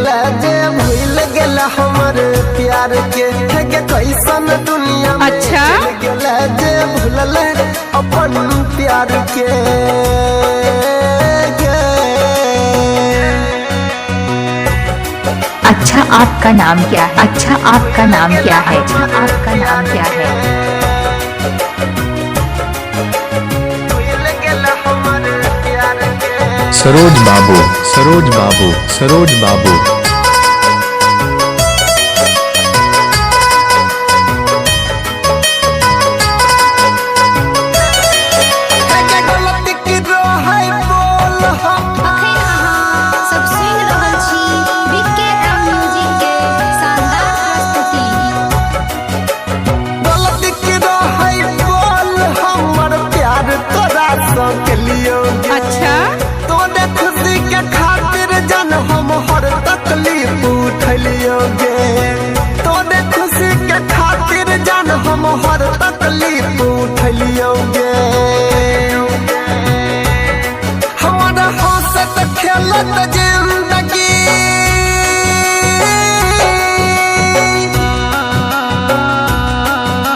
गेला जे भूल गेला हमर प्यार के, हे गे कैसन दुनिया में अच्छा? चल गेला जे भूलल अपन प्यार के गे। अच्छा आपका नाम क्या है? अच्छा आपका नाम क्या है? अच्छा आपका नाम क्या है? भूल गेला हमर प्यार के। सरोज बाबू, सरोज बाबू, सरोज बाबू। हे गे गलती की रहै बोल हम। अखन अहाँ सब सुनि रहल छी बीकेएम म्यूजिक के शानदार प्रस्तुति। गलती की रहै बोल हमर प्यार तोरा सँ केलियौ गे। अच्छा? तोरे खुशी के खातिर जन हम हर तकलीफ उठलियौ गे। तोरे खुशी के खातिर जन हम हर तकलीफ उठलियौ गे। हमर हंसत खेलत जिंदगी,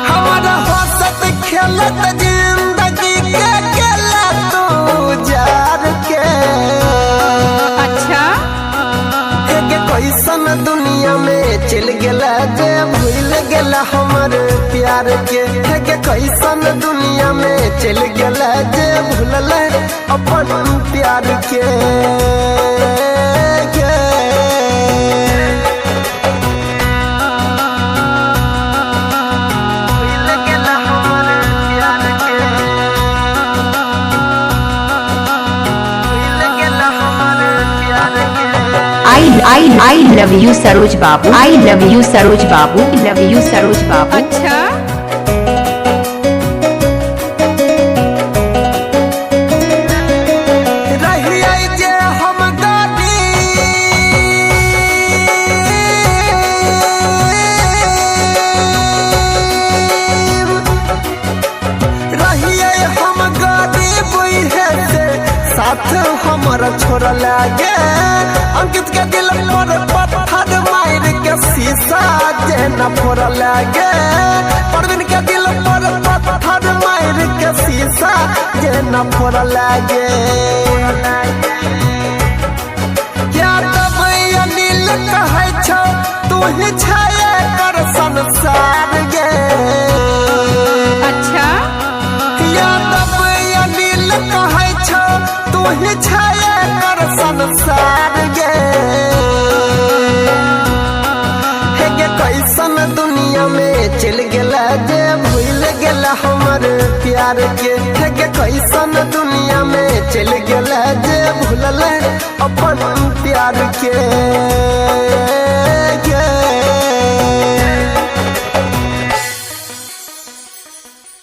हमर हंसत खेलत जिंदगी के केला तू जार के। अच्छा? हे गे कैसन दुनिया में चल गेला जे भूल गेला हमर प्यार के, हे गे कैसन दुनिया में चल गेला जे भूलल अपन प्यार के गे। भूल गेला हमर प्यार के। भूल गेला हमर प्यार के। I I I love you Saroj Babu, I love you Saroj Babu, love you Saroj Babu. अच्छा? रहियै जे हम गरीब, रहियै हम गरीब इहे से साथ हमर छोड़ लागे। अंकित के दिल पर पत्थर मार के शीशा जेना फोड़ लागे। परवीन के दिल पर पत्थर मार के शीशा जेना फोड़ लागे। क्या तब अनिल कहै छौ तू ही छाया कर संसार गे। अच्छा? या तब अनिल कहै छौ तू ही छाया कर संसार गे। हे गे कैसन दुनिया में चल गेला जे भूल गेला हमर प्यार के, हे गे कैसन दुनिया में चल गेला जे भूलल अपन प्यार के।